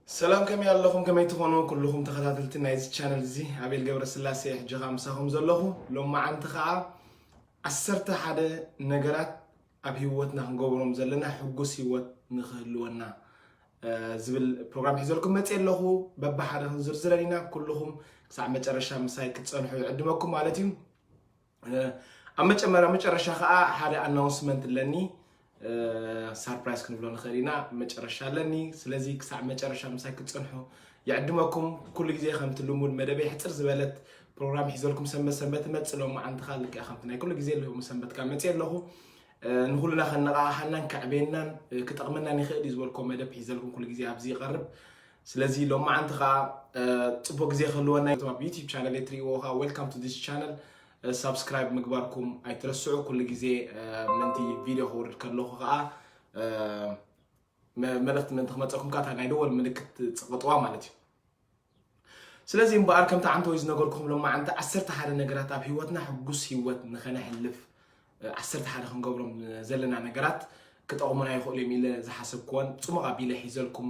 ሰላም፣ ከመይ ኣለኹም? ከመይ ትኾኑ? ኩልኹም ተኸታተልቲ ናይዚ ቻነል እዚ፣ ኣቤል ገብረስላሴ ሕጂ ኸኣ ምሳኹም ዘለኹ። ሎማዓንቲ ኸኣ ዓሰርተ ሓደ ነገራት ኣብ ህይወትና ክንገብሮም ዘለና ሕጉስ ህይወት ንኽህልወና፣ እ፣ ዝብል ፕሮግራም ሒዘልኩም መፅእ ኣለኹ። በብሓደ ክንዝርዝረን ኢና። ኩልኹም ክሳዕ መጨረሻ ምሳይ ክትፀንሑ ይዕድመኩም ማለት እዩ። እ፣ ኣብ መጨመር-፣ ኣብ መጨረሻ ኸኣ ሓደ ኣናውንስመንት ኣለኒ። እ፣ ሳርፕራይዝ ክንብሎ ንኽእል ኢና። መጨረሻ ኣለኒ። ስለዚ ክሳዕ መጨረሻ ምሳይ ክትጸንሑ ይዕድመኩም። ኩሉ ግዜ ከምቲ ልሙድ መደበይ ሕጽር ዝበለት ፕሮግራም ሒዘልኩም ሰንበት ሰንበት እመጽእ። ሎማዓንቲ ኸኣ ልክዕ ከምቲ ናይ ኩሉ ግዜ ሎሚ ሰንበት ከኣ መጽእ ኣለኹ። እ፣ ንኹልና ከነቓቕሓናን ከዕበየናን፣ እ፣ ክጠቕመናን ይኽእል እዩ ዝበልኩዎ መደብ ሒዘልኩም ኩሉ ግዜ ኣብዚ ይቐርብ። ስለዚ ሎማዓንቲ ኸኣ፣ እ፣ ጽቡቕ ግዜ ክህልወና እዩ። ኣብ ዩቲዩብ ቻነል እትርእይዎ ኸኣ welcome to this channel፣ እ፣ ሳብስክራይብ ምግባርኩም ኣይትረስዑ። ኩሉ ግዜ፣ እ፣ ምእንቲ ቪድዮ ከውርድ ከለኹ ኸኣ፣ እ፣ መ-፣ መልእኽቲ ምእንቲ ክመጸኩም ከኣ እታ ናይ ደወል ምልክት ጽቕጥዋ ማለት እዩ። ስለዚ እምበኣር ከምቲ ዓንተወይ ዝነገርኩኹም ሎማዓንቲ ዓሰርተ ሓደ ነገራት ኣብ ህይወትና ሕጉስ ህይወት ንኸነሕልፍ፣ እ፣ ዓሰርተ ሓደ ክንገብሮም ዘለና ነገራት ክጠቕሙና ይኽእሉ እዮም ኢለ ዝሓሰብኩዎን ጽሙቕ ኣቢለ ሒዘልኩም፣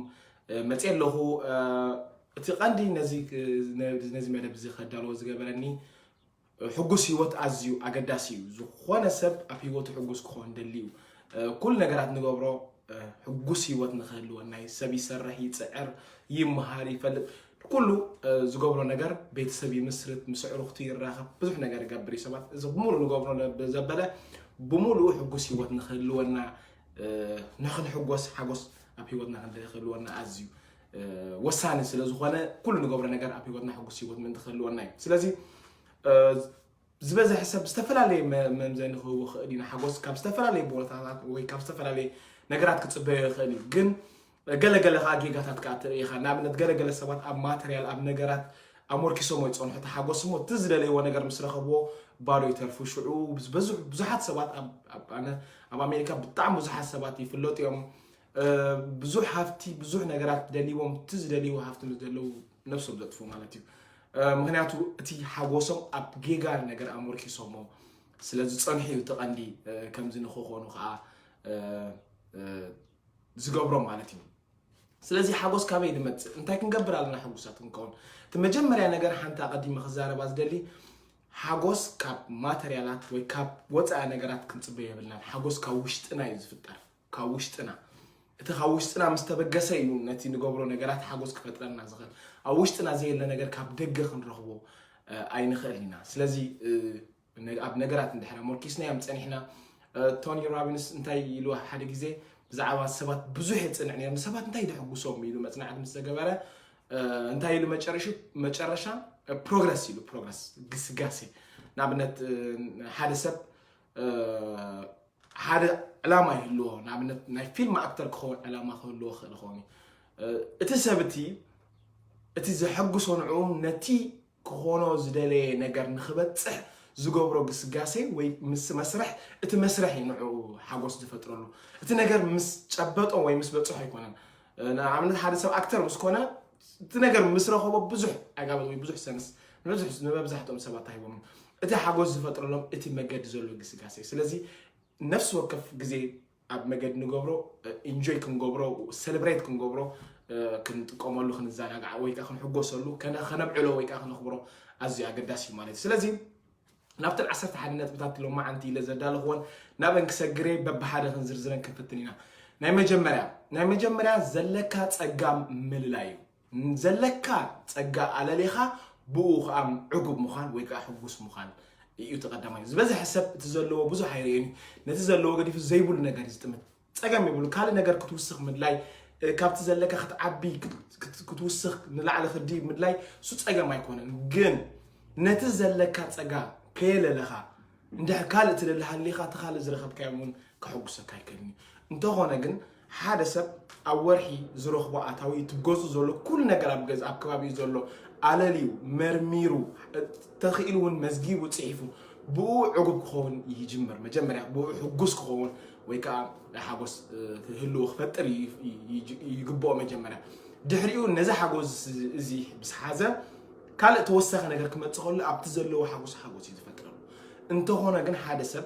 እ፣ መጽእ ኣለኹ። እ፣ እቲ ቀንዲ ነዚ፣ እ፣ ነ-፣ ነዚ መደብ እዚ ከዳልዎ ዝገበረኒ፣ እ፣ ሕጉስ ህይወት ኣዝዩ ኣገዳሲ እዩ። ዝኾነ ሰብ ኣብ ህይወቱ ሕጉስ ክኾን ደልዩ፣ እ፣ ኩሉ ነገራት ንገብሮ፣ እ፣ ሕጉስ ህይወት ንኽህልወና እዩ። ሰብ ይሰርሕ፣ ይጽዕር፣ ይመሃር፣ ይፈልጥ። ኩሉ፣ እ፣ ዝገብሮ ነገር ቤተሰብ ይምስርት፣ ምስ ኣዕሩኽቱ ይራኸብ፣ ብዙሕ ነገር ይገብር እዩ። ሰባት እዚ ብምሉእ ንገብሮ ነ-፣ ዘበለ ብምሉኡ ሕጉስ ህይወት ንኽህልወና፣ እ፣ ንኽንሕጎስ፣ ሓጎስ ኣብ ህይወትና ክንደ-፣ ክህልወና ኣዝዩ፣ እ፣ ወሳኒ ስለ ዝኾነ ኩሉ ንገብሮ ነገር ኣብ ህይወትና ሕጉስ ህይወት ምእንቲ ክህልወና እዩ። ስለዚ፣ እ፣ ዝበዝሐ ሰብ ዝተፈላለየ መ-፣ መምዘኒ ክህቦ ይኽእል እዩ። ንሓጎስ ካብ ዝተፈላለየ ቦታታት ወይ ካብ ዝተፈላለየ ነገራት ክጽበዮ ይኽእል እዩ። ግን ገለ ገለ ከኣ ጌጋታት ከኣ ትርኢ ኢኻ። ንኣብነት ገለ ገለ ሰባት ኣብ ማተርያል፣ ኣብ ነገራት ኣሞርኪሶም ወይ ጸንሑ ተሓጎስ እሞ እቲ ዝደለይዎ ነገር ምስ ረኸብዎ ባዶ ይተርፉ። ሽዑ ብዙ-፣ ብዙሓት ሰባት ኣብ፣ ኣብ፣ ኣነ ኣብ ኣሜሪካ ብጣዕሚ ብዙሓት ሰባት ይፍለጡ እዮም። እ፣ ብዙሕ ሃፍቲ፣ ብዙሕ ነገራት ደልይዎም፣ እቲ ዝደልይዎ ሃፍቲ ምስ ደለዉ ነብሶም ዘጥፍኡ ማለት እዩ። እ፣ ምኽንያቱ እቲ ሓጎሶም ኣብ ጌጋ ነገር ኣሞርኪሶሞ ስለ ዝጸንሑ እዩ እቲ ቀንዲ፣ እ፣ ከምዚ ንኽኾኑ ከኣ፣ እ፣ እ፣ ዝገብሮም ማለት እዩ። ስለዚ ሓጎስ ካበይ ንመጽእ? እንታይ ክንገብር ኣለና ሕጉሳት ክንከውን? እቲ መጀመርያ ነገር ሓንቲ ኣቐዲመ ክዛረባ ዝደሊ፣ ሓጎስ ካብ ማተርያላት ወይ ካብ ወጻኢ ነገራት ክንጽበዮ የብልናን። ሓጎስ ካብ ውሽጥና እዩ ዝፍጠር። ካብ ውሽጥና። እቲ ካብ ውሽጥና ምስ ተበገሰ እዩ ነቲ ንገብሮ ነገራት ሓጎስ ክፈጥረልና ዝኽእል። ኣብ ውሽጥና ዘየለ ነገር ካብ ደገ ክንረኽቦ፣ እ፣ ኣይንኽእልን ኢና። ስለዚ፣ እ፣ ነ-፣ ኣብ ነገራት እንድሕር ኣሞርኪስናዮም ጸኒሕና፣ እ፣ ቶኒ ሮቢንስ እንታይ ኢሉ ሓደ ግዜ ብዛዕባ ሰባት ብዙሕ የጽንዕ ነይሩ። ንሰባት እንታይ ደሕጉሶም ኢሉ መጽናዕቲ ምስ ተገበረ፣ እ፣ እንታይ ኢሉ መጨረሹ-፣ መጨረሻ፣ እ፣ ፕሮግረስ ኢሉ፣ ፕሮግረስ፣ ግስጋሴ። ንኣብነት፣ እ፣ ሓደ ሰብ፣ እ፣ ሓደ ዕላማ ይህልዎ። ንኣብነት ናይ ፊልም ኣክተር ክኸውን ዕላማ ክህልዎ ክኽእል ይኸውን እዩ። እ፣ እቲ ሰብ እቲ፣ እቲ ዘሐጉሶ ንዕኡ ነቲ ክኾኖ ዝደለየ ነገር ንኽበጽሕ ዝገብሮ ግስጋሴ ወይ ምስ መስርሕ፣ እቲ መስርሕ እዩ ንዕኡ ሓጎስ ዝፈጥረሉ። እቲ ነገር ምስ ጨበጦ ወይ ምስ በጽሖ ኣይኮነን። እ፣ ንኣብነት ሓደ ሰብ ኣክተር ምስ ኮነ፣ እቲ ነገር ምስ ረኸቦ ብዙሕ ኣጋበት ወይ ብዙሕ ሰንስ ንብዙሕ፣ ንመብዛሕትኦም ሰባት ኣይቦምን። እቲ ሓጎስ ዝፈጥረሎም እቲ መገዲ ዘሎ ግስጋሴ። ስለዚ ነፍሲ ወከፍ ግዜ ኣብ መገዲ ንገብሮ፣ እ፣ ኢንጆይ ክንገብሮ፣ ሰለብሬት ክንገብሮ፣ እ፣ ክንጥቀመሉ፣ ክንዘናጋዕ ወይ ከኣ ክንሕጎሰሉ፣ ከነ-፣ ከነብዕሎ ወይ ከኣ ክነኽብሮ ኣዝዩ ኣገዳሲ እዩ ማለት እዩ። ስለዚ ናብተን ዓሰርተ ሓደ ነጥብታት ሎማዓንቲ ኢለ ዘዳለኽወን ናበን ክሰግር እየ፣ በብሓደ ክንዝርዝረን ክንፍትን ኢና። ናይ መጀመርያ፣ ናይ መጀመርያ ዘለካ ጸጋ ምልላይ እዩ። ዘለካ ጸጋ ኣለሊኻ ብኡ ኸኣ ዕጉብ ምዃን ወይ ከኣ ሕጉስ ምዃን እዩ እቲ ቀዳማይ። ዝበዝሐ ሰብ እቲ ዘለዎ ብዙሕ ኣይርእዮን እዩ። ነቲ ዘለዎ ገዲፉ ዘይብሉ ነገር እዩ ዝጥምት። ጸገም የብሉ። ካልእ ነገር ክትውስኽ ምድላይ፣ እ፣ ካብቲ ዘለካ ክትዓቢ፣ ክት-፣ ክት-፣ ክትውስኽ ንላዕሊ ክዲ ምድላይ፣ እሱ ጸገም ኣይኮነን። ግን ነቲ ዘለካ ጸጋ ከየለለኻ፣ እንድሕር ካልእ ትደሊ ሃሊኻ፣ እቲ ካልእ ዝረኸብካዮ እውን ከሐጉሰካ ኣይክእልን እዩ። እንተኾነ ግን፣ ሓደ ሰብ ኣብ ወርሒ ዝረኽቦ ኣታዊ፣ እቲ ገዝኡ ዘሎ ኩሉ ነገር፣ ኣብ ገዛ፣ ኣብ ከባቢኡ ዘሎ ኣለልዩ፣ መርሚሩ፣ ተኽኢሉ እውን መዝጊቡ፣ ጽሒፉ፣ ብኡ ዕጉብ ክኸውን ይጅምር። መጀመርያ ብኡ ሕጉስ ክኸውን ወይ ከኣ ሓጎስ፣ እ፣ ህልው ክፈጥር ይ-፣ ይ-፣ ይ-፣ ይግብኦ መጀመርያ። ድሕሪኡ ነዚ ሓጎስ እዚ ምስ ሓዘ፣ ካልእ ተወሳኺ ነገር ክመጽእ ከሎ ኣብቲ ዘለዎ ሓጎስ፣ ሓጎስ እዩ ዝፈጥረሉ። እንተኾነ ግን ሓደ ሰብ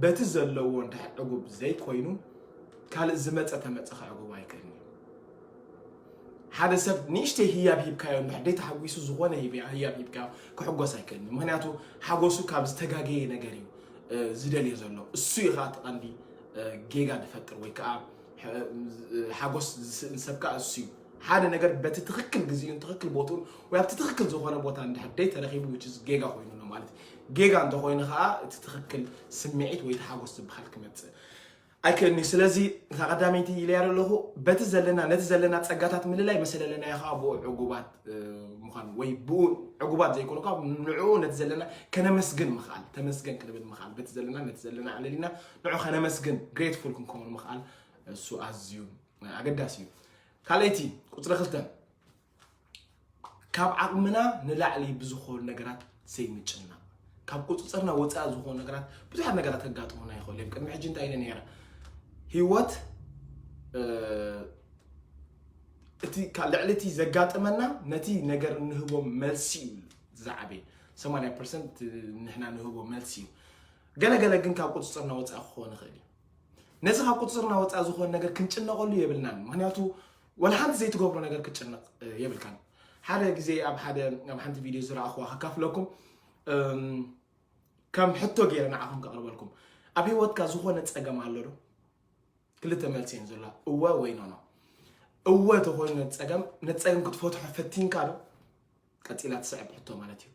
በቲ ዘለዎ እንድሕር ዕጉብ ዘይኮይኑ፣ ካልእ ዝመጸ ተመጸ ከዕጉብ ኣይክእልን እዩ። ሓደ ሰብ ንእሽተይ ህያብ ሂብካዮ እንድሕር ደይተሓጒሱ ዝኾነ ሂብ- ህያብ ሂብካዮ ክሕጎስ ኣይክእልን እዩ። ምኽንያቱ ሓጎሱ ካብ ዝተጋገየ ነገር እዩ እ፣ ዝደልዮ ዘሎ። እሱ እዩ ከዓ እቲ ቀንዲ እ፣ ጌጋ ዝፈጥር ወይ ከዓ ሐ- ሓጎስ ዝስእን ሰብ ከዓ እሱ እዩ። ሓደ ነገር በቲ ትኽክል ግዜኡን ትኽክል ቦትኡን ወይ ኣብቲ ትኽክል ዝኾነ ቦታ እንድሕር ደይተረኺቡ which is ጌጋ ኮይኑ ኣሎ ማለት እዩ። ጌጋ እንተኾይኑ ከዓ እቲ ትኽክል ስምዒት ወይ እቲ ሓጎስ ዝበሃል ክመፅእ ኣይክእልኒ። ስለዚ እታ ቀዳመይቲ ኢለያ ዘለኹ በቲ ዘለና ነቲ ዘለና ፀጋታት ምልላይ መሰለለናዮ ከዓ ብኡ ዕጉባት እ፣ ምዃን ወይ ብኡ ዕጉባት ዘይኮኑ ከዓ ንዕኡ ነቲ ዘለና ከነመስግን ምኽኣል ተመስገን ክንብል ምኽኣል በቲ ዘለና ነቲ ዘለና ኣለሊና ንዑ ከነመስግን grateful ክንከውን ምኽኣል እሱ ኣዝዩ ኣገዳሲ እዩ። ካልኣይቲ ቁፅሪ ክልተ ካብ ዓቕምና ንላዕሊ ብዝኾኑ ነገራት ዘይምጭናቕ ካብ ቁፅፅርና ወፃኢ ዝኾኑ ነገራት ብዙሓት ነገራት ከጋጥሙና ይኽእሉ እዮም። ቅድሚ ሕጂ እንታይ ኢለ ነይረ? ህይወት እ፣ እቲ ካ- ልዕሊ እቲ ዘጋጥመና ነቲ ነገር እንህቦ መልሲ እዩ ዝዓበየ። ሰማንያ ፐርሰንት ንሕና ንህቦ መልሲ እዩ። ገለገለ ግን ካብ ቁፅፅርና ወፃኢ ክኸውን ይኽእል እዩ። ነዚ ካብ ቁፅፅርና ወፃኢ ዝኾነ ነገር ክንጭነቐሉ የብልናን። ምክንያቱ ወላ ሓንቲ ዘይትገብሮ ነገር ክትጭነቕ እ፣ የብልካን። ሓደ ግዜ ኣብ ሓደ ኣብ ሓንቲ ቪድዮ ዝረኣኽዋ ከካፍለኩም እም፣ ከም ሕቶ ገይረ ንዓኹም ከቕርበልኩም። ኣብ ህይወትካ ዝኾነ ፀገም ኣሎ ዶ? ክልተ መልሲ እየን ዘለዋ፣ እወ ወይ ኖኖ። እወ ተኾይኑ ነቲ ፀገም ነቲ ፀገም ክትፈትሖ ፈቲንካ ዶ? ቀፂላ ትስዕብ ሕቶ ማለት እዩ።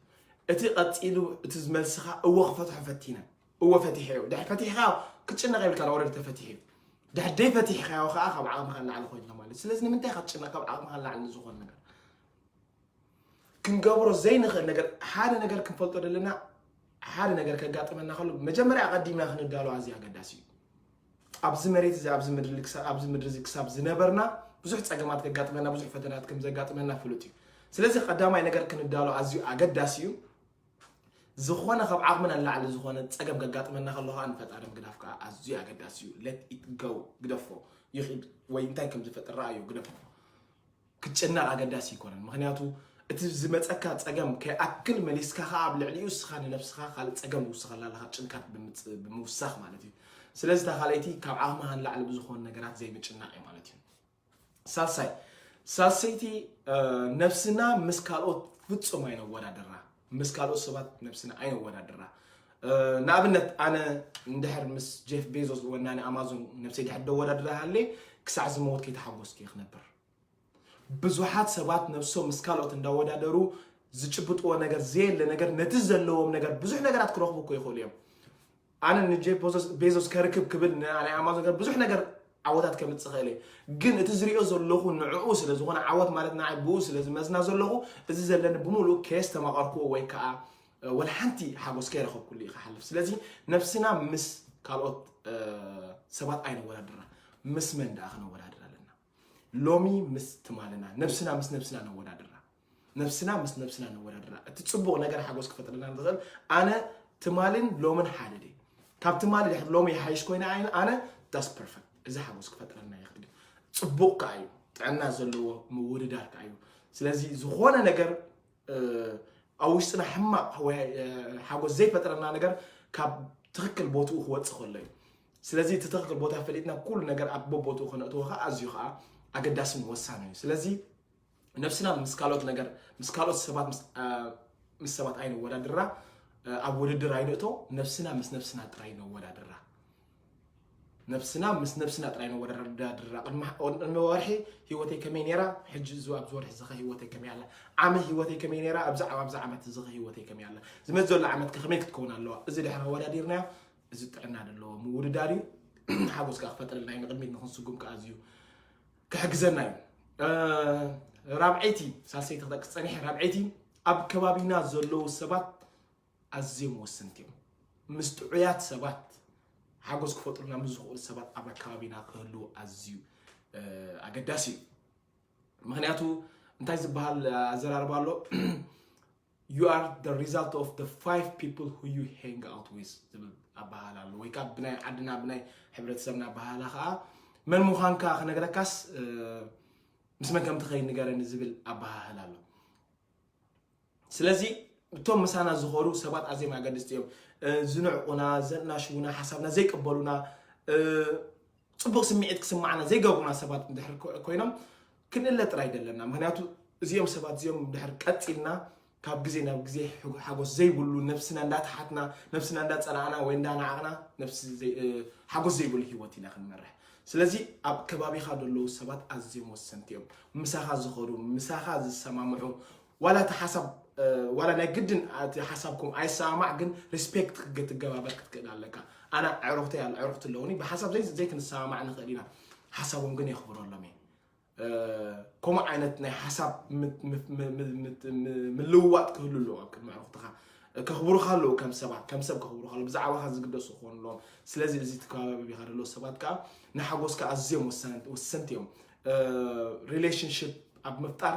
እቲ ቀፂሉ እቲ መልስኻ እወ ክፈትሖ ፈቲነ እወ ፈቲሐዮ ድሕር ፈቲሕካ ክትጭነቕ የብልካ ወረድ ተፈቲሑ እዩ። ድሕር ደይ ፈቲሕካዮ ከዓ ካብ ዓቕምካ ንላዕሊ ኮይኑ ማለት እዩ። ስለዚ ንምንታይ ኢኻ ትጭነቕ ካብ ዓቕምካ ንላዕሊ ንዝኾነ ነገር? ክንገብሮ ዘይንኽእል ነገር ሓደ ነገር ክንፈልጦ ዘለና ሓደ ነገር ከጋጥመና ከሎ መጀመርያ ኣቐዲምና ክንዳሎ ኣዝዩ ኣገዳሲ እዩ። ኣብዚ መሬት እዚ ኣብዚ ምድሪ ክሳ- ኣብዚ ምድሪ እዚ ክሳብ ዝነበርና ብዙሕ ፀገማት ከጋጥመና ብዙሕ ፈተናት ከም ዘጋጥመና ፍሉጥ እዩ። ስለዚ ቀዳማይ ነገር ክንዳሎ ኣዝዩ ኣገዳሲ እዩ። ዝኾነ ካብ ዓቕምና ንላዕሊ ዝኾነ ፀገም ከጋጥመና ከሎ ከዓ ንፈጣሪ ምግዳፍ ከዓ ኣዝዩ ኣገዳሲ እዩ። Let it go ግደፎ ይኽድ ወይ እንታይ ከም ዝፈጥር ረኣዮ ግደፎ። ክትጨነቕ ኣገዳሲ ኣይኮነን። ምኽንያቱ እቲ ዝመፀካ ፀገም ከይኣክል መሊስካ ከዓ ኣብ ልዕሊኡ እስኻ ንነብስኻ ካልእ ፀገም ዝውስኸላ ኣለኻ ጭንቀት ብምፅ- ብምውሳኽ ማለት እዩ። ስለዚ እታ ካልኣይቲ ካብ ዓቕምኻ ንላዕሊ ብዝኾኑ ነገራት ዘይምጭናቕ እዩ ማለት እዩ። ሳልሳይ ሳልሰይቲ እ፣ ነብስና ምስ ካልኦት ፍጹም ኣይነወዳድራ። ምስ ካልኦት ሰባት ነብስና ኣይነወዳድራ። እ፣ ንኣብነት ኣነ እንድሕር ምስ ጄፍ ቤዞስ ወናኒ ኣማዞን ነብሰይ ድሕር ደወዳድራ ሃለ ክሳዕ ዝመወት ከይተሓጎስኩ እየ ክነብር። ብዙሓት ሰባት ነብሶም ምስ ካልኦት እንዳወዳደሩ ዝጭብጥዎ ነገር ዘየለ ነገር ነቲ ዘለዎም ነገር ብዙሕ ነገራት ክረኽቡ እኮ ይኽእሉ እዮም። ኣነ ንጄፍ ቤዞስ- ቤዞስ ከርክብ ክብል ን- ናይ ኣማዞን ከ- ብዙሕ ነገር ዓወታት ከምፅእ ኽእል እየ። ግን እቲ ዝሪኦ ዘለኹ ንዕኡ ስለ ዝኾነ ዓወት ማለት ንዓይ ብኡ ስለ ዝመዝና ዘለኹ እዚ ዘለኒ ብምሉእ ከየስተማቐርክዎ ወይ ከዓ እ፣ ወላ ሓንቲ ሓጎስ ከይረኸብኩሉ እዩ ክሓልፍ። ስለዚ ነብስና ምስ ካልኦት እ፣ ሰባት ኣይነወዳድራ። ምስ መን ደኣ ክነወዳድር ኣለና? ሎሚ ምስ ትማልና ነብስና ምስ ነብስና ነወዳድራ። ነብስና ምስ ነብስና ነወዳድራ። እቲ ጽቡቕ ነገር ሓጎስ ክፈጥረልና ዝኽእል ኣነ ትማልን ሎምን ሓደ ድየ? ካብ ትማሊ ድሕሪ ሎሚ ይሓይሽ ኮይነ ኣይነ ኣነ that's perfect። እዚ ሓጎስ ክፈጥረልና ይኽእል እዩ። ጽቡቕ ከኣ እዩ። ጥዕና ዘለዎ ምውድዳር ከኣ እዩ። ስለዚ ዝኾነ ነገር እ፣ ኣብ ውሽጥና ሕማቕ ወይ እ፣ ሓጎስ ዘይፈጥረና ነገር ካብ ትኽክል ቦትኡ ክወጽእ ከሎ እዩ። ስለዚ እቲ ትኽክል ቦታ ፈሊጥና ኩሉ ነገር ኣብ ቦቦትኡ ከነእትዎ ከዓ ኣዝዩ ከዓ ኣገዳስን ወሳኒ እዩ። ስለዚ ነብስና ምስ ካልኦት ነገር ምስ ካልኦት ሰባት ምስ ኣ፣ ምስ ሰባት ኣይነወዳድራ፣ እ፣ ኣብ ውድድር ኣይንእቶ፣ ነብስና ምስ ነብስና ጥራይ ነወዳድራ። ነብስና ምስ ነብስና ጥራይ ነወዳድራ። ቅድሚ ሕ- ቅድሚ ወርሒ ህይወተይ ከመይ ነይራ፣ ሕጂ እዚ ኣብዚ ወርሒ እዚ ኸ ህይወተይ ከመይ ኣላ? ዓመት ህይወተይ ከመይ ነይራ፣ ኣብዚ ዓም- ኣብዚ ዓመት እዚ ኸ ህይወተይ ከመይ ኣላ? ዝመጽእ ዘሎ ዓመት ከ ከመይ ክትከውን ኣለዋ? እዚ ድሕሪ ኣወዳዲርናዮ፣ እዚ ጥዕና ዘለዎ ምውድዳር እዩ። ሓጎስ ከኣ ክፈጥረልና እዩ። ንቕድሚት ንኽንስጉም ከኣ ኣዝዩ ክሕግዘና እዩ። እ፣ ራብዐይቲ፣ ሳልሰይቲ ክጠቅስ ጸኒሐ፣ ራብዐይቲ ኣብ ከባቢና ዘለዉ ሰባት ኣዝዮም ወሰንቲ እዮም። ምስ ጥዑያት ሰባት ሓጎስ ክፈጥሩና ምስ ዝኽእሉ ሰባት ኣብ ኣከባቢና ክህልዉ ኣዝዩ እ፣ ኣገዳሲ እዩ። ምክንያቱ እንታይ ዝበሃል ኣዘራርባ ኣሎ? You are the result of the five people who you hang out with ዝብል ኣበሃል ኣሎ። ወይ ከዓ ብናይ ዓድና ብናይ ሕብረተሰብና ኣበሃህላ ከዓ መን ምዃንካ ክነግረካስ እ፣ ምስ መን ከም ትኸይድ ንገረኒ ዝብል ኣበሃህላ ኣሎ። ስለዚ እቶም ምሳና ዝኾሩ ሰባት ኣዝዮም ኣገድስቲ እዮም። እ፣ ዝንዕቁና፣ ዘናሽውና፣ ሓሳብና ዘይቅበሉና፣ እ፣ ፅቡቕ ስምዒት ክስማዓና ዘይገብሩና ሰባት እንድሕር ኮ- ኮይኖም ክንእለ ጥራይ ደለና። ምክንያቱ እዚኦም ሰባት እዚኦም ድሕር ቀፂልና ካብ ግዜ ናብ ግዜ ሓጎስ ዘይብሉ፣ ነብስና እንዳተሓትና፣ ነብስና እንዳፀላእና ወይ እንዳናዓቕና፣ ሓጎስ ዘይብሉ ህይወት ኢና ክንመርሕ። ስለዚ ኣብ ከባቢኻ ዘለዉ ሰባት ኣዝዮም ወሰንቲ እዮም። ምሳኻ ዝኸዱ፣ ምሳኻ ዝሰማምዑ፣ ዋላ እቲ ሓሳብ ዋላ ናይ ግድን እቲ ሓሳብኩም ኣይሰማማዕ፣ ግን ሪስፔክት ክትገባበር ክትክእል ኣለካ። ኣና ኣዕሩኽተይ ኣዕሩኽቲ ኣለውኒ፣ ብሓሳብ ዘይክንሰማማዕ ንኽእል ኢና፣ ሓሳቦም ግን የኽብረሎም እየ። ከምኡ ዓይነት ናይ ሓሳብ ምልውዋጥ ክህሉ ኣለዎ ኣብ ቅድሚ ኣዕሩኽትኻ። ከኽብሩኻ ኣለዉ ከም ሰባት፣ ከም ሰብ ከኽብሩኻ ኣለዉ፣ ብዛዕባኻ ዝግደሱ ክኾኑ ኣለዎም። ስለዚ እዚ እቲ ከባቢኻ ዘለዉ ሰባት ከዓ ንሓጎስካ ኣዝዮም ወሰንቲ እዮም። ሪሌሽንሽፕ ኣብ ምፍጣር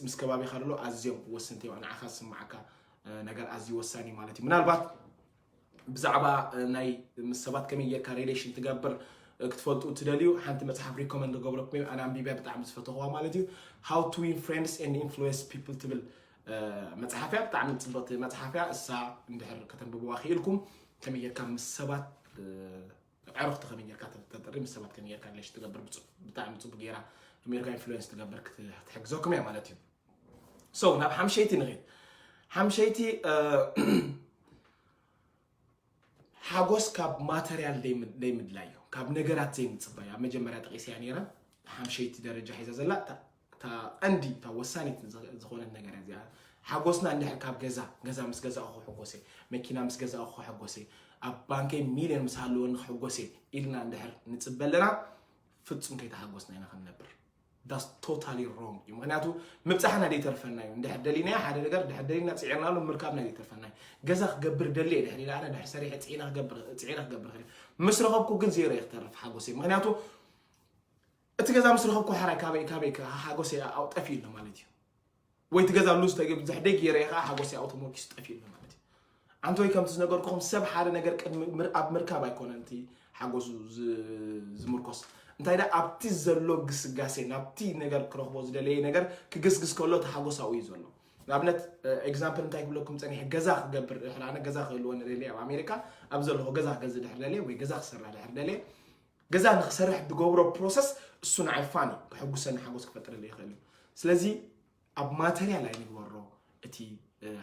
ምስ ከባቢኻ ዘሎ ኣዝዮም ወሰንቲ እዮም። ንዓኻ ዝስማዓካ ነገር ኣዝዩ ወሳኒ ማለት እዩ። ምናልባት ብዛዕባ ናይ ምስ ሰባት ከመይ ጌርካ ሪሌሽን ትገብር ክትፈልጡ ትደልዩ፣ ሓንቲ መፅሓፍ ሪኮመንድ ገብረኩም ኣነ ኣንቢብያ ብጣዕሚ ዝፈተኽዋ ማለት እዩ። How to Win Friends and Influence People ትብል መፅሓፍያ ብጣዕሚ ፅብቕቲ መፅሓፍያ። እሳ እንድሕር ከተንብብዋ ክኢልኩም ከመይ ጌርካ ምስ ሰባት ዕርኽቲ ከመይ ጌርካ ተጥሪ ምስ ሰባት ከመይ ጌርካ ሪሌሽን ትገብር ብጣዕሚ ፅቡቅ ጌራ ከመይ ጌርካ ኢንፍሉዌንስ ትገብር ክትሕግዘኩም እያ ማለት እዩ። So ናብ ሓምሸይቲ ንኸይድ። ሓምሸይቲ ሓጎስ ካብ ማተርያል ዘይምድላይ እዩ፣ ካብ ነገራት ዘይምፅባይ። ኣብ መጀመርያ ጠቂሰያ ነይረ። ሓምሸይቲ ደረጃ ሒዛ ዘላ እታ ቀንዲ እታ ወሳኒት ዝኾነት ነገር እዚኣ። ሓጎስና እንድሕር ካብ ገዛ፣ ገዛ ምስ ገዛእኹ ሕጎሰ፣ መኪና ምስ ገዛእኹ ሕጎሰ፣ ኣብ ባንከይ ሚልዮን ምስ ሃለወኒ ክሕጎሰ ኢልና እንድሕር ንፅበ ኣለና፣ ፍፁም ከይተሓጎስና ኢና ክንነብር። That's totally wrong እዩ። ምክንያቱ ምብፃሕና ዘይተርፈና እዩ። እንድሕር ደሊናዮ ሓደ ነገር፣ ድሕር ደሊና ፅዒርናሉ ምርካብና ዘይተርፈና እዩ። ገዛ ክገብር ደሊ እየ ድሕር ኢለ ኣነ ድሕር ሰሪሐ ፅዒና ክገብር፣ ፅዒና ክገብር ክእል። ምስ ረኸብኩ ግን ዜሮ እየ ክተርፍ ሓጎሰይ። ምክንያቱ እቲ ገዛ ምስ ረኸብኩ ሕራይ ካበይ፣ ካበይ ሓጎሰይ ኣውጠፊ ኣሎ ማለት እዩ። ወይ እቲ ገዛ ሉዝ ተገብር ዘሕደግ ገይረ ከዓ ሓጎሰይ ኣውቶሞኪስ ጠፊ ኣሎ ማለት እዩ። ኣንተ ወይ ከምቲ ዝነገርኩኹም ሰብ ሓደ ነገር ቅድሚ ኣብ ምርካብ ኣይኮነን እቲ ሓጎሱ ዝምርኮስ። እንታይ ዳ ኣብቲ ዘሎ ግስጋሴ ናብቲ ነገር ክረኽቦ ዝደለየ ነገር ክግስግስ ከሎ እቲ ሓጎስ ኣብኡ እዩ ዘሎ። ንኣብነት ኤግዛምፕል እንታይ ክብለኩም ፀኒሐ፣ ገዛ ክገብር ድሕር ኣነ ገዛ ክህልወኒ ደልየ ኣብ ኣሜሪካ ኣብ ዘለኹ ገዛ ክገዝእ ድሕር ደልየ ወይ ገዛ ክሰርሕ ድሕር ደልየ ገዛ ንክሰርሕ ዝገብሮ ፕሮሰስ እሱ ንዓይ ፋን እዩ፣ ከሐጉሰኒ ሓጎስ ክፈጥረለይ ይኽእል እዩ። ስለዚ ኣብ ማተርያል ኣይንግበሮ እቲ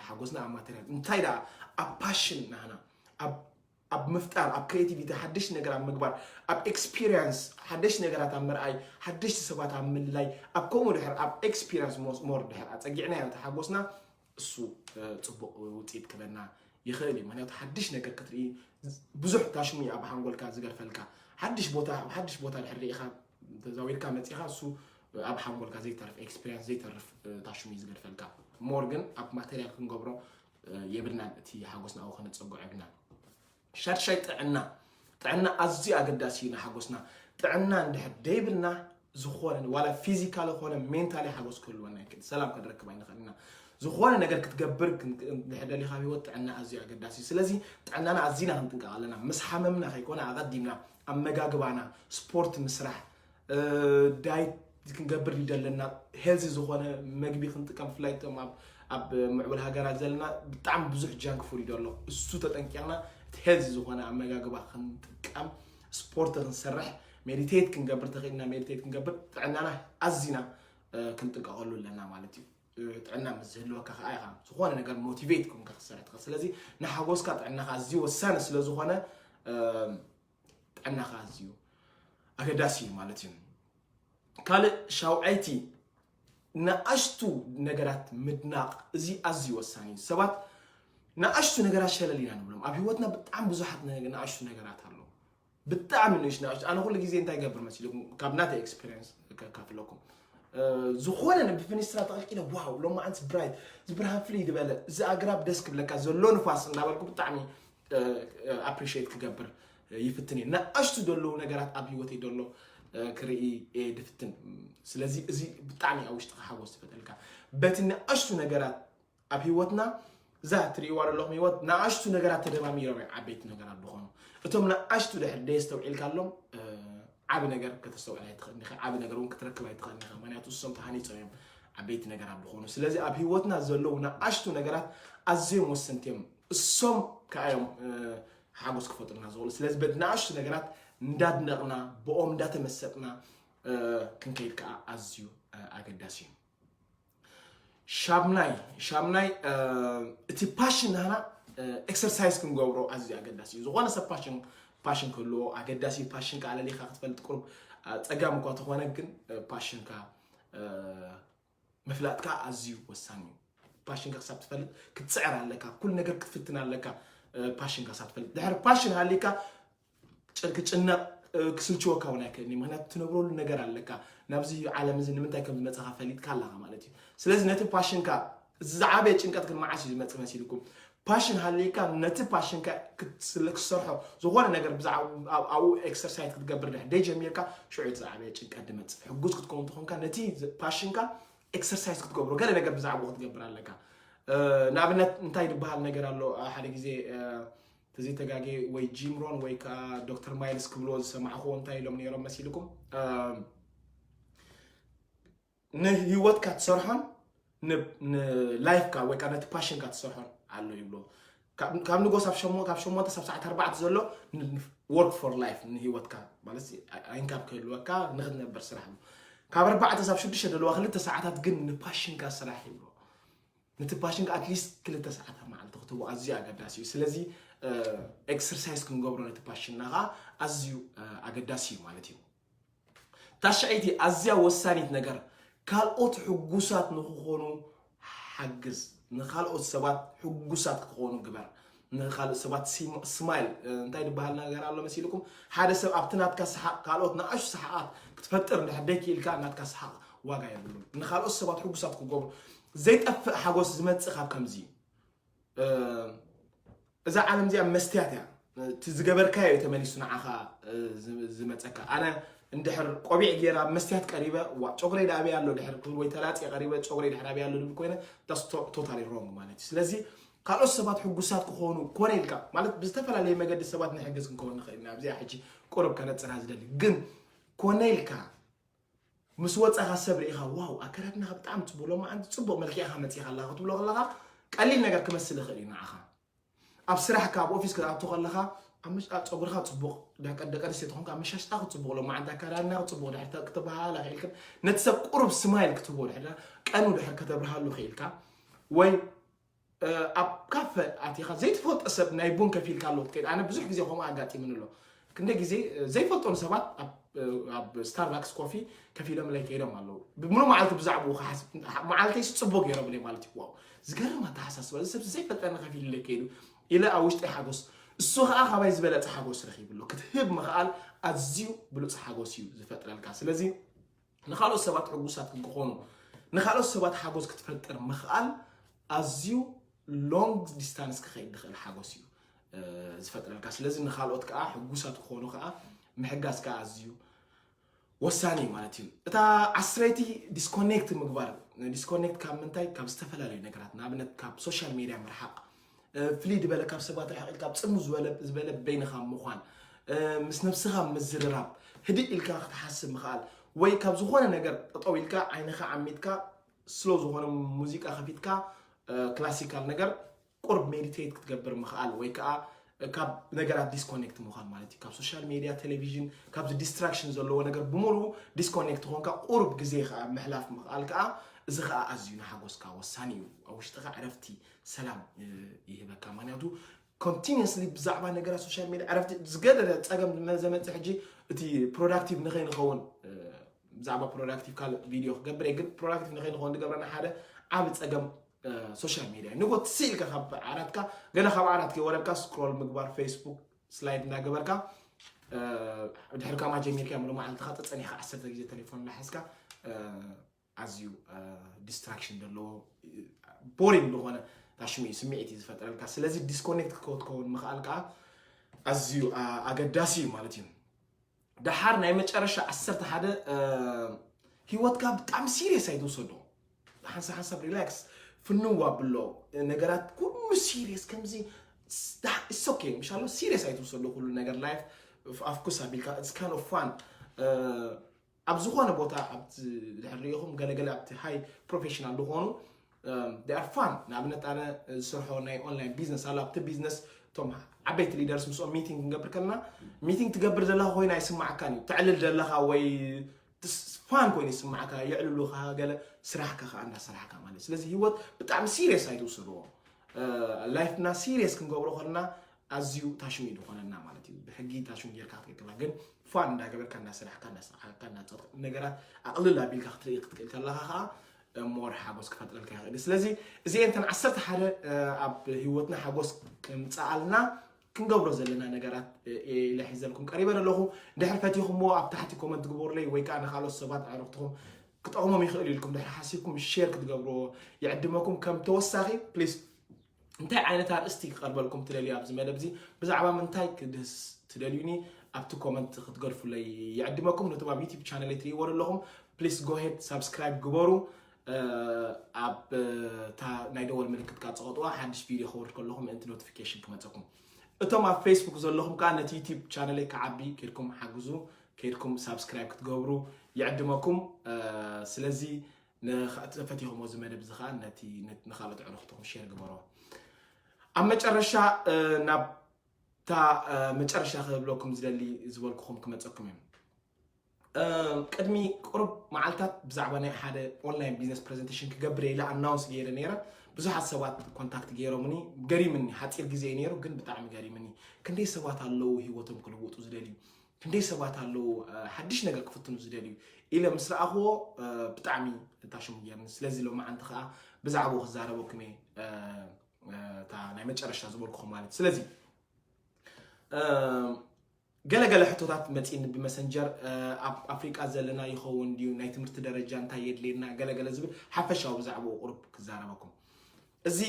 ሓጎስና ኣብ ማተርያል። እንታይ ደኣ ኣብ ፓሽን ናህና ኣብ ምፍጣር፣ ኣብ ክሬቲቪቲ፣ ሓደሽቲ ነገር ኣብ ምግባር፣ ኣብ ኤክስፒሪንስ፣ ሓደሽቲ ነገራት ኣብ ምርኣይ፣ ሓደሽቲ ሰባት ኣብ ምልላይ፣ ኣብ ከምኡ ድሕር ኣብ ኤክስፒሪንስ ሞር ድሕር ኣፀጊዕናዮ እቲ ሓጎስና እሱ ፅቡቕ ውፅኢት ክበና ይኽእል እዩ። ምክንያቱ ሓድሽ ነገር ክትርኢ ብዙሕ ታሽሙ እዩ ኣብ ሓንጎልካ ዝገድፈልካ። ሓድሽ ቦታ፣ ኣብ ሓድሽ ቦታ ድሕር ርኢኻ ተዛዊርካ መፂኻ እሱ ኣብ ሓንጎልካ ዘይተርፍ ኤክስፒሪንስ ዘይተርፍ ታሽሙ እዩ ዝገድፈልካ። ሞር ግን ኣብ ማቴሪያል ክንገብሮ የብልናን፣ እቲ ሓጎስና ኣብኡ ከነፀግዖ የብልናን። ሻድሻይ ጥዕና። ጥዕና ኣዝዩ ኣገዳሲ እዩ ንሓጎስና። ጥዕና እንድሕር ደይብልና ዝኾነ ዋላ ፊዚካሊ ኮነ ሜንታሊ ሓጎስ ክህልወና ይክእል። ሰላም ክንረክብ ኣይንኽእል ኢና። ዝኾነ ነገር ክትገብር እንድሕር ደሊኻ ኣብ ህይወት ጥዕና ኣዝዩ ኣገዳሲ እዩ። ስለዚ ጥዕናና ኣዚና ክንጥንቀቕ ኣለና። ምስ ሓመምና ከይኮነ ኣቐዲምና ኣመጋግባና፣ ስፖርት ምስራሕ፣ ዳይት ክንገብር ድዩ ዘለና፣ ሄልዚ ዝኾነ መግቢ ክንጥቀም፣ ብፍላይ እቶም ኣብ ኣብ ምዕቡል ሃገራት ዘለና ብጣዕሚ ብዙሕ ጃንክ ፉድ እዩ ዘሎ። እሱ ተጠንቂቕና እቲ ሄልዚ ዝኾነ ኣመጋግባ ክንጥቀም፣ ስፖርት ክንሰርሕ፣ ሜዲቴት ክንገብር ተኽኢልና ሜዲቴት ክንገብር ጥዕናና ኣዚና ክንጥንቀቐሉ ኣለና ማለት እዩ። ጥዕና ምስ ዝህልወካ ከዓ ኢኻ ዝኾነ ነገር ሞቲቬት ኮንካ ክትሰርሕ ትኽእል። ስለዚ ንሓጎስካ ጥዕናኻ ኣዝዩ ወሳኒ ስለ ዝኾነ ጥዕናኻ ኣዝዩ ኣገዳሲ እዩ ማለት እዩ። ካልእ ሻውዓይቲ ንኣሽቱ ነገራት ምድናቕ፣ እዚ ኣዝዩ ወሳኒ እዩ። ሰባት ንኣሽቱ ነገራት ሸለል ኢና ንብሎም። ኣብ ህይወትና ብጣዕሚ ብዙሓት ንኣሽቱ ነገራት ኣለዉ። ብጣዕሚ ንእሽ ንኣሽቱ። ኣነ ኩሉ ግዜ እንታይ ይገብር መሲልኩም፣ ካብ ናተይ ኤክስፒሪየንስ ከካፍለኩም። ዝኾነ ብፍኒስትራ ተቐልቂለ፣ ዋው ሎማዓንስ ብራይት፣ እዚ ብርሃን ፍልይ ዝበለ፣ እዚ ኣግራብ ደስ ክብለካ፣ ዘሎ ንፋስ እንዳበልኩ ብጣዕሚ ኣፕሪሽት ክገብር ይፍትን እየ። ንኣሽቱ ዘለዉ ነገራት ኣብ ህይወተይ ዘሎ ክርኢ ድፍትን። ስለዚ እዚ ብጣዕሚ ኣብ ውሽጥኻ ሓጎስ ዝፈጥረልካ። በቲ ንኣሽቱ ነገራት ኣብ ህይወትና እዛ ትርእይዋ ዘለኹም ህይወት ንኣሽቱ ነገራት ተደማሚሮም እዮም ዓበይቲ ነገራት ዝኾኑ። እቶም ንኣሽቱ ድሕር ደየስተውዒልካሎም ዓቢ ነገር ከተስተውዕል ኣይትኽእልን ኢኻ፣ ዓቢ ነገር እውን ክትረክብ ኣይትኽእልን ኢኻ። ምክንያቱ እሶም ተሃኒፆም እዮም ዓበይቲ ነገራት ዝኾኑ። ስለዚ ኣብ ህይወትና ዘለዉ ንኣሽቱ ነገራት ኣዝዮም ወሰንቲ እዮም። እሶም ከዓ እዮም ሓጎስ ክፈጥሩና ዝኽእሉ። ስለዚ በቲ ንኣሽቱ ነገራት እንዳድነቕና፣ ብኦም እንዳተመሰጥና፣ ክንከይድ ከዓ ኣዝዩ ኣገዳሲ እዩ። ሻምናይ ሻምናይ እቲ ፓሽን ናህና ኤክሰርሳይዝ ክንገብሮ ኣዝዩ ኣገዳሲ እዩ። ዝኾነ ሰብ ፓሽን ፓሽን ክህልዎ ኣገዳሲ እዩ። ፓሽንካ ኣለሊኻ ክትፈልጥ ቁሩብ ጸጋም እኳ ተኾነ፣ ግን ፓሽንካ ምፍላጥካ ኣዝዩ ወሳኒ እዩ። ፓሽንካ ክሳብ ትፈልጥ ክትፅዕር ኣለካ። ኩሉ ነገር ክትፍትን ኣለካ። ፓሽንካ ክሳብ ትፈልጥ፣ ድሕሪ ፓሽን ሃሊካ ክጭነቕ ክስልችወካ እውን ኣይክእልን እዩ። ምክንያቱ ትነብረሉ ነገር ኣለካ። ናብዚ ዓለም እዚ ንምንታይ ከም ዝመፀኻ ፈሊጥካ ኣለኻ ማለት እዩ። ስለዚ ነቲ ፓሽንካ፣ እዚ ዝዓበየ ጭንቀት ግን መዓስ እዩ ዝመፅእ መሲልኩም? ፓሽን ሃሊካ ነቲ ፓሽንካ ክትሰርሖ፣ ዝኾነ ነገር ኣብኡ ኤክሰርሳይዝ ክትገብር ድሕር ደይ ጀሚርካ፣ ሽዑ እቲ ዝዓበየ ጭንቀት ድመፅእ። ሕጉዝ ክትከውን ተኾንካ ነቲ ፓሽንካ ኤክሰርሳይዝ ክትገብሮ፣ ገለ ነገር ብዛዕባኡ ክትገብር ኣለካ። ንኣብነት እንታይ ዝበሃል ነገር ኣሎ? ሓደ ግዜ ተዘይተጋጌ ወይ ጂም ሮን ወይ ከዓ ዶክተር ማይልስ ክብልዎ ዝሰማዕክዎ እንታይ ኢሎም ነይሮም መሲልኩም? ንህይወትካ ትሰርሖን ንላይፍካ ወይ ከዓ ነቲ ፓሽንካ ትሰርሖን ኣሎ ይብሎ። ካብ ንጎስ ኣብ ሸሞ ካብ ሸሞንተ ሳብ ሰዓት ኣርባዕተ ዘሎ work for life፣ ንህይወትካ ማለት ኢንካም ክህልወካ ንክትነብር ስራሕ እዩ። ካብ ኣርባዕተ ሳብ ሽዱሽተ ዘለዋ ክልተ ሰዓታት ግን ንፓሽንካ ስራሕ ይብሎ። ነቲ ፓሽንካ ኣትሊስት ክልተ ሰዓታት መዓልቲ ክትህቦ ኣዝዩ ኣገዳሲ እዩ። ስለዚ ኤክሰርሳይዝ ክንገብሮ ነቲ ፓሽንና ከዓ ኣዝዩ ኣገዳሲ እዩ ማለት እዩ። ታሽዐይቲ ኣዝያ ወሳኒት ነገር፣ ካልኦት ሕጉሳት ንክኾኑ ሓግዝ። ንካልኦት ሰባት ሕጉሳት ክኾኑ ግበር። ንካልኦት ሰባት ስማይል እንታይ ዝበሃል ነገር ኣሎ መሲልኩም? ሓደ ሰብ ኣብቲ ናትካ ሰሓቕ ካልኦት ንኣሹ ሰሓቓት ክትፈጥር እንድሕር ደይክኢልካ ናትካ ሰሓቕ ዋጋ የብሉን። ንካልኦት ሰባት ሕጉሳት ክገብሩ ዘይጠፍእ ሓጎስ ዝመጽእ ካብ ከምዚ እዩ። እዛ ዓለም እዚኣ መስትያት እያ። እቲ ዝገበርካዮ እዩ ተመሊሱ ንዓኻ ዝመፀካ። ኣነ እንድሕር ቆቢዕ ገይራ መስትያት ቀሪበ ዋ ጨጉረይ ዳበይ ኣሎ ድሕር ክብል ወይ ተላፅየ ቀሪበ ጨጉረይ ድሕር ኣበይ ኣሎ ድብል ኮይነ ቶታሊ ሮንግ ማለት እዩ። ስለዚ ካልኦት ሰባት ሕጉሳት ክኾኑ ኮነ ኢልካ ማለት ብዝተፈላለየ መገዲ ሰባት ንሕግዝ ክንከውን ንኽእል ኢና። ኣብዚኣ ሕጂ ቁሩብ ከነፅራ ዝደሊ ግን ኮነ ኢልካ ምስ ወፃኻ ሰብ ርኢኻ ዋው ኣከዳድናኻ ብጣዕሚ ፅቡቅ ሎማዓንቲ ፅቡቅ መልኪዕኻ መፂኻ ኣለኻ ክትብሎ ከለኻ ቀሊል ነገር ክመስል ይኽእል እዩ ንዓኻ። ኣብ ስራሕካ ኣብ ኦፊስ ክትኣቱ ከለኻ ኣብ ምሽ- ኣብ ፀጉርኻ ፅቡቅ ደቂ ደቂ ኣንስትዮ ተኾንካ ኣብ መሻሽጣ ክትፅቡቅ ሎማዓንቲ ኣከዳድና ክትፅቡቅ ድሕር ተ- ክትበሃላ ክኢልክን ነቲ ሰብ ቁሩብ ስማይል ክትህቦ ድሕር ቀኑ ድሕር ከተብርሃሉ ክኢልካ ወይ ኣብ ካፈ ኣቲኻ ዘይትፈልጦ ሰብ ናይ ቡን ከፊልካ ኣሎ ክትከይድ። ኣነ ብዙሕ ግዜ ከምኡ ኣጋጢምኒ ኣሎ። ክንደ ግዜ ዘይፈልጦም ሰባት ኣብ ስታርባክስ ኮፊ ከፊሎምለይ ከይዶም ኣለዉ። ብምሉእ መዓልቲ ብዛዕባኡ ክሓስብ መዓልተይስ ፅቡቅ ገይሮምለይ ማለት እዩ። ዋው ዝገርም ኣተሓሳስባ፣ እዚ ሰብ ዘይፈልጠኒ ከፊሉለይ ከይዱ ኢለ ኣብ ውሽጠይ ሓጎስ፣ እሱ ከዓ ካባይ ዝበለፀ ሓጎስ ረኪቡ ኣሎ። ክትህብ ምክኣል ኣዝዩ ብሉፅ ሓጎስ እዩ ዝፈጥረልካ። ስለዚ ንካልኦት ሰባት ሕጉሳት ክኾኑ ንካልኦት ሰባት ሓጎስ ክትፈጥር ምኽኣል ኣዝዩ ሎንግ ዲስታንስ ክኸይድ ዝኽእል ሓጎስ እዩ ዝፈጥረልካ። ስለዚ ንካልኦት ከዓ ሕጉሳት ክኾኑ ከዓ ምሕጋዝ ከዓ ኣዝዩ ወሳኒ እዩ ማለት እዩ። እታ ዓስረይቲ ዲስኮኔክት ምግባር። ዲስኮኔክት ካብ ምንታይ? ካብ ዝተፈላለዩ ነገራት፣ ንኣብነት ካብ ሶሻል ሜድያ ምርሓቕ፣ ፍልይ ዝበለ ካብ ሰባት ርሕቕ ኢልካ ኣብ ፅምው ዝበለ ዝበለ በይንኻ ምዃን፣ ምስ ነብስኻ ምዝርራብ፣ ህድእ ኢልካ ክትሓስብ ምኽኣል፣ ወይ ካብ ዝኾነ ነገር ጠጠው ኢልካ ዓይንኻ ዓሚትካ ስሎ ዝኾነ ሙዚቃ ከፊትካ ክላሲካል ነገር ቁርብ ሜዲቴት ክትገብር ምኽኣል ወይ ከዓ ካብ ነገራት ዲስኮኔክት ምዃን ማለት እዩ። ካብ ሶሻል ሜድያ፣ ቴሌቪዥን፣ ካብዚ ዲስትራክሽን ዘለዎ ነገር ብምሉኡ ዲስኮኔክት ኾንካ ቁርብ ግዜ ከዓ ምሕላፍ ምኽኣል ከዓ እዚ ከዓ ኣዝዩ ንሓጎስካ ወሳኒ እዩ። ኣብ ውሽጥኻ ዕረፍቲ ሰላም ይህበካ። ምክንያቱ ኮንቲኒስሊ ብዛዕባ ነገራት ሶሻል ሜድያ ዕረፍቲ ዝገደደ ፀገም ዘመፅእ ሕጂ እቲ ፕሮዳክቲቭ ንኸይንኸውን ብዛዕባ ፕሮዳክቲቭ ካልእ ቪድዮ ክገብር እየ፣ ግን ፕሮዳክቲቭ ንኸይንኸውን ዝገብረና ሓደ ዓብ ፀገም ሶሻል ሜድያ እዩ። ንጎ ትስእ ኢልካ ካብ ዓራትካ ገና ካብ ዓራት ከይወረድካ ስክሮል ምግባር ፌስቡክ ስላይድ እናገበርካ ድሕሪ ከምኣ ጀሚርካ ምሎ መዓልትኻ ፀፀኒሕካ ዓሰርተ ግዜ ቴሌፎን እናሓዝካ ኣዝዩ ዲስትራክሽን ዘለዎ ቦሪንግ ዝኾነ ታሽሙ እዩ ስምዒት እዩ ዝፈጥረልካ። ስለዚ ዲስኮኔክት ክትከውን ምኽኣል ከዓ ኣዝዩ ኣገዳሲ እዩ ማለት እዩ። ደሓር ናይ መጨረሻ ዓሰርተ ሓደ ህይወትካ ብጣዕሚ ሲሪየስ ኣይትውሰዶ። ሓንሳብ ሓንሳብ ሪላክስ ፍንው ኣብሎ። ነገራት ኩሉ ሲሪየስ ከምዚ ኦኬ ምሻሎ ሲሪየስ ኣይትውሰዶ። ኩሉ ነገር ላይፍ ኣፍኩስ ኣቢልካ it's kind of fun። ኣብ ዝኾነ ቦታ ኣብቲ ድሕር ሪኢኹም ገለገለ ኣብቲ ሃይ ፕሮፌሽናል ዝኾኑ ፋን ንኣብነት ኣነ ዝሰርሖ ናይ ኦንላይን ቢዝነስ ኣሎ። ኣብቲ ቢዝነስ እቶም ዓበይቲ ሊደርስ ምስኦም ሚቲንግ ክንገብር ከለና ሚቲንግ ትገብር ዘለካ ኮይኑ ኣይስማዓካን እዩ። ተዕልል ዘለካ ወይ ፋን ኮይኑ ይስማዕካ፣ የዕልሉኻ፣ ገለ ስራሕካ ከዓ እንዳሰራሕካ ማለት። ስለዚ ህይወት ብጣዕሚ ሲሪየስ ኣይትውሰድዎ። ላይፍና ሲሪየስ ክንገብሮ ከለና ኣዝዩ ታሽሙ እዩ ዝኾነና ማለት እዩ። ብሕጊ ታሽሙ ጌርካ ክትክላ፣ ግን ፋን እንዳገበርካ፣ እንዳሰራሕካ፣ እንዳሰራሕካ፣ እንዳፀጥካ፣ ነገራት ኣቕልል ኣቢልካ ክትርኢ ክትክእል ከለኻ ከዓ ሞር ሓጎስ ክፈጥረልካ ይኽእል። ስለዚ እዚኤን እተን ዓሰርተ ሓደ ኣብ ህይወትና ሓጎስ ከምፅኣልና ክንገብሮ ዘለና ነገራት ኢለ ሒዘልኩም ቀሪበ ኣለኹ። እንድሕር ፈቲኹምዎ ኣብ ታሕቲ ኮመንት ግበሩለይ፣ ወይ ከዓ ንካልኦት ሰባት ኣዕሩኽትኹም ክጠቕሞም ይኽእል ኢልኩም ድሕር ሓሲብኩም ሼር ክትገብርዎ ይዕድመኩም። ከም ተወሳኺ ፕሊስ እንታይ ዓይነት ኣርእስቲ ክቐርበልኩም ትደልዩ ኣብዚ መደብ እዚ፣ ብዛዕባ ምንታይ ክድህስ ትደልዩኒ ኣብቲ ኮመንት ክትገድፉለይ ይዕድመኩም። ነቶም ኣብ ዩቲብ ቻነለይ ትርእይዎ ዘለኹም ፕሊስ ጎሄድ ሳብስክራይብ ግበሩ። ኣብ እታ ናይ ደወል ምልክት ቃ ፀቐጥዋ ሓድሽ ቪድዮ ከወርድ ከለኹ ምእንቲ ኖቲፊኬሽን ክመፀኩም። እቶም ኣብ ፌስቡክ ዘለኹም ከዓ ነቲ ዩቲብ ቻነለይ ክዓቢ ከድኩም ሓግዙ፣ ከድኩም ሳብስክራይብ ክትገብሩ ይዕድመኩም። ስለዚ ፈቲኹም እዚ መደብ እዚ ከዓ ነቲ ንካልኦት ዕሩኽትኹም ሼር ግበሮ። ኣብ መጨረሻ ናብ እታ መጨረሻ ክብለኩም ዝደሊ ዝበልኩኹም ክመፀኩም እዮም። ቅድሚ ቁሩብ መዓልታት ብዛዕባ ናይ ሓደ ኦንላይን ቢዝነስ ፕሬዘንቴሽን ክገብር ኢለ ኣናውንስ ገይረ ነይረ። ብዙሓት ሰባት ኮንታክት ገይሮምኒ። ገሪምኒ፣ ሓፂር ግዜ እዩ ነይሩ፣ ግን ብጣዕሚ ገሪምኒ። ክንደይ ሰባት ኣለዉ ህይወቶም ክልውጡ ዝደልዩ፣ ክንደይ ሰባት ኣለዉ ሓድሽ ነገር ክፍትኑ ዝደልዩ ኢለ ምስ ረኣኽዎ ብጣዕሚ ታሽሙ ገይርኒ። ስለዚ ሎማዓንቲ ከዓ ብዛዕባኡ ክዛረበኩም እየ፣ እታ ናይ መጨረሻ ዝበልኩኹም ማለት። ስለዚ ገለገለ ሕቶታት መፂኒ ብመሰንጀር። ኣብ ኣፍሪቃ ዘለና ይኸውን ድዩ፣ ናይ ትምህርቲ ደረጃ እንታይ የድልየና፣ ገለገለ ዝብል ሓፈሻዊ ብዛዕባኡ ቁሩብ ክዛረበኩም። እዚ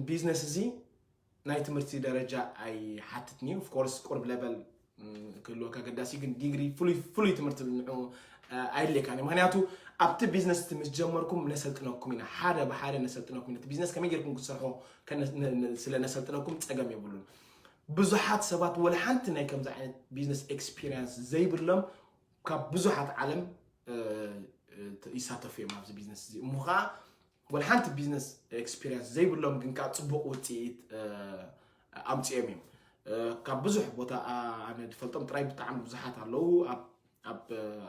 ቢዝነስ እዚ ናይ ትምህርቲ ደረጃ ኣይሓትትን እዩ። ኦፍኮርስ ቁሩብ ለቨል ክህልወካ ኣገዳሲ፣ ግን ዲግሪ ፍሉይ ፍሉይ ትምህርቲ ንዑ ኣይድልየካን እዩ። ምክንያቱ ኣብቲ ቢዝነስ ምስ ጀመርኩም ነሰልጥነኩም ኢና፣ ሓደ ብሓደ ነሰልጥነኩም ኢና። እቲ ቢዝነስ ከመይ ጌርኩም ክትሰርሖ ስለ ነሰልጥነኩም ፀገም የብሉን። ብዙሓት ሰባት ወላ ሓንቲ ናይ ከምዚ ዓይነት ቢዝነስ ኤክስፒሪንስ ዘይብሎም ካብ ብዙሓት ዓለም ይሳተፉ እዮም ኣብዚ ቢዝነስ እዚ። እሞ ከዓ ወላ ሓንቲ ቢዝነስ ኤክስፒሪንስ ዘይብሎም ግን ከዓ ፅቡቕ ውፅኢት ኣምፅኦም እዮም። ካብ ብዙሕ ቦታ ኣነ ዝፈልጦም ጥራይ ብጣዕሚ ብዙሓት ኣለዉ። ኣብ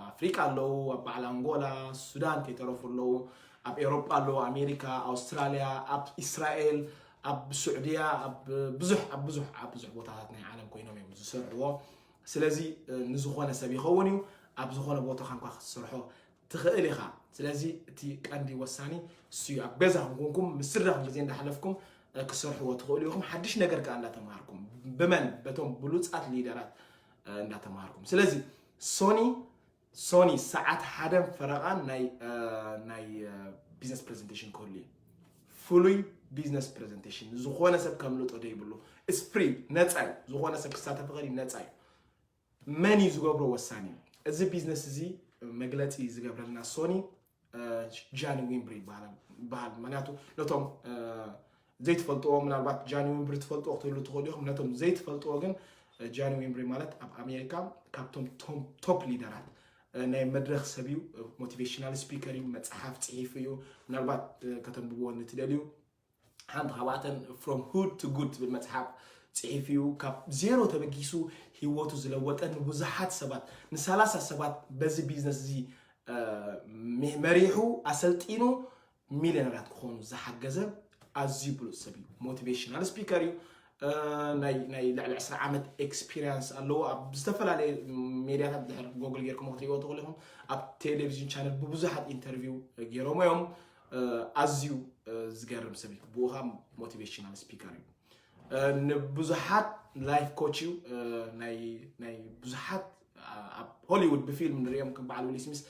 ኣፍሪቃ ኣለዉ፣ ኣብ በዓል ኣንጎላ፣ ሱዳን ከይተረፉ ኣለዉ፣ ኣብ ኤውሮጳ ኣለዉ፣ ኣሜሪካ፣ ኣውስትራልያ፣ ኣብ እስራኤል፣ ኣብ ስዑድያ፣ ኣብ ብዙሕ ኣብ ብዙሕ ኣብ ብዙሕ ቦታታት ናይ ዓለም ኮይኖም እዮም ዝሰርሕዎ። ስለዚ ንዝኾነ ሰብ ይኸውን እዩ፣ ኣብ ዝኾነ ቦታ ኳንኳ ክትሰርሖ ትኽእል ኢኻ። ስለዚ እቲ ቀንዲ ወሳኒ እሱ እዩ። ኣብ ገዛኹም ኮንኩም ምስ ስድራኹም ግዜ እንዳሕለፍኩም ክሰርሕዎ ትኽእሉ ኢኹም። ሓድሽ ነገር ከኣ እንዳተማሃርኩም ብመን በቶም ብሉጻት ሊደራት እንዳተማሃርኩም። ስለዚ ሶኒ ሶኒ ሰዓት ሓደን ፈረቓን ናይ ናይ ቢዝነስ ፕሬዘንቴሽን ክህሉ እዩ። ፍሉይ ቢዝነስ ፕሬዘንቴሽን ዝኾነ ሰብ ከምልጦ ዘይብሉ፣ ኢትስ ፍሪ፣ ነፃ እዩ። ዝኾነ ሰብ ክሳተፍ ይኽእል እዩ፣ ነፃ እዩ። መን እዩ ዝገብሮ ወሳኒ እዩ። እዚ ቢዝነስ እዚ መግለፂ ዝገብረልና ሶኒ ጃኒ ዊምብሪ ይበሃል። ምክንያቱ ነቶም ዘይትፈልጥዎ፣ ምናልባት ጃኒ ዊምብሪ ትፈልጥዎ ክትህሉ ትኽእሉ ኢኹም። ነቶም ዘይትፈልጥዎ ግን ጃኒ ዊምብሪ ማለት ኣብ ኣሜሪካ ካብቶም ቶም ቶፕ ሊደራት ናይ መድረኽ ሰብ እዩ። ሞቲቬሽናል ስፒከር እዩ። መፅሓፍ ፅሒፉ እዩ። ምናልባት ከተንብብዎ ንትደልዩ ሓንቲ ካብኣተን ፍሮም ሁድ ቱ ጉድ ትብል መፅሓፍ ፅሒፍ እዩ። ካብ ዜሮ ተበጊሱ ህይወቱ ዝለወጠ፣ ንብዙሓት ሰባት ንሰላሳ ሰባት በዚ ቢዝነስ እዚ መሪሑ ኣሰልጢኑ ሚልዮነራት ክኾኑ ዝሓገዘ ኣዝዩ ብሉፅ ሰብ እዩ። ሞቲቬሽናል ስፒከር እዩ። ናይ ልዕሊ ዕስራ ዓመት ኤክስፒሪንስ ኣለዎ። ኣብ ዝተፈላለየ ሜድያታት ድሕር ጎግል ጌርኩም ክትሪእዎ ትኽእሉ ኢኹም። ኣብ ቴሌቪዥን ቻነል ብብዙሓት ኢንተርቪው ገይሮሞ እዮም። ኣዝዩ ዝገርም ሰብ እዩ። ብኡ ከዓ ሞቲቬሽናል ስፒከር እዩ። ንብዙሓት ላይፍ ኮች እዩ። ናይ ብዙሓት ኣብ ሆሊውድ ብፊልም ንሪኦም ከም በዓል ዊል ስሚስ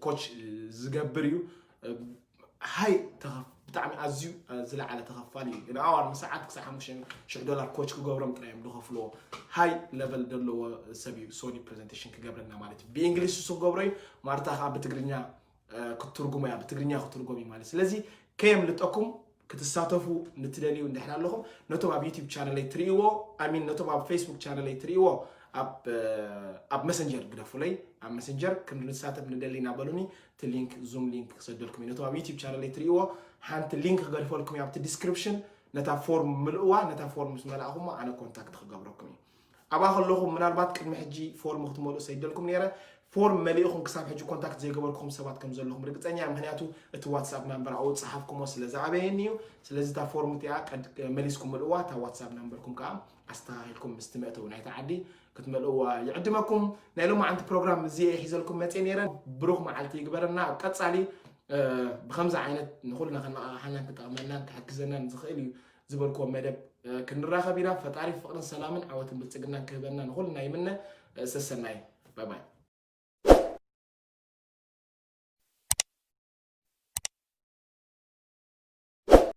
ኮች ዝገብር እዩ። ሃይ ብጣዕሚ ኣዝዩ ዝለዓለ ተኸፋሊ እዩ። ንኣዋር ንሰዓት ክሳብ ሓሙሽተ ሽሕ ዶላር ኮች ክገብሮም ጥራይ እዮም ዝኸፍልዎ። ሃይ ለቨል ዘለዎ ሰብ እዩ ሶኒ ፕሬዘንቴሽን ክገብረልና ማለት እዩ። ብእንግሊሽ እሱ ክገብሮ እዩ። ማርታ ከዓ ብትግርኛ ክትትርጉሞ እያ፣ ብትግርኛ ክትትርጎም እዩ ማለት። ስለዚ ከየምልጠኩም ክትሳተፉ ንትደልዩ እንድሕር ኣለኹም ነቶም ኣብ ዩቲብ ቻነለይ ትርእይዎ፣ ኣሚን ነቶም ኣብ ፌስቡክ ቻነለይ ትርእይዎ ኣብ መሰንጀር ግደፉለይ። ኣብ መሰንጀር ክንሳተፍ ንደሊ ኢና በሉኒ። እቲ ሊንክ ዙም ሊንክ ክሰደልኩም እዩ። ነቶም ኣብ ዩቲብ ቻነለይ ትርእይዎ ሓንቲ ሊንክ ክገድፈልኩም እዩ ኣብቲ ዲስክሪፕሽን። ነታ ፎርም ምልእዋ። ነታ ፎርም ምስ መላእኹሞ ኣነ ኮንታክት ክገብረኩም እዩ። ኣብኣ ከለኹም ምናልባት ቅድሚ ሕጂ ፎርም ክትመልኡ ሰይደልኩም ነይረ። ፎርም መሊእኹም ክሳብ ሕጂ ኮንታክት ዘይገበርኩም ሰባት ከም ዘለኹም ርግፀኛ እየ። ምክንያቱ እቲ ዋትሳፕ ናምበር ኣብኡ ዝፀሓፍኩሞ ስለ ዝኣበየኒ እዩ። ስለዚ እታ ፎርም እቲኣ መሊስኩም ምልእዋ፣ እታ ዋትሳፕ ናምበርኩም ከዓ ኣስተኻኺልኩም ምስ ትመእተው ናይቲ ዓዲ ክትመልእዋ ይዕድመኩም። ናይ ሎማዓንቲ ፕሮግራም እዚ እየ ሒዘልኩም መፅየ ነይረ። ብሩኽ መዓልቲ ይግበረና። ኣብ ቀፃሊ ብከምዚ ዓይነት ንኩልና ከነቃቃሓናን ክጠቅመናን ክሕግዘናን ዝኽእል እዩ ዝበልክዎ መደብ ክንራኸብ ኢና። ፈጣሪ ፍቅርን ሰላምን ዓወትን ብልፅግናን ክህበና ንኩልና ይምነ። ሰሰናይ። ባይ ባይ።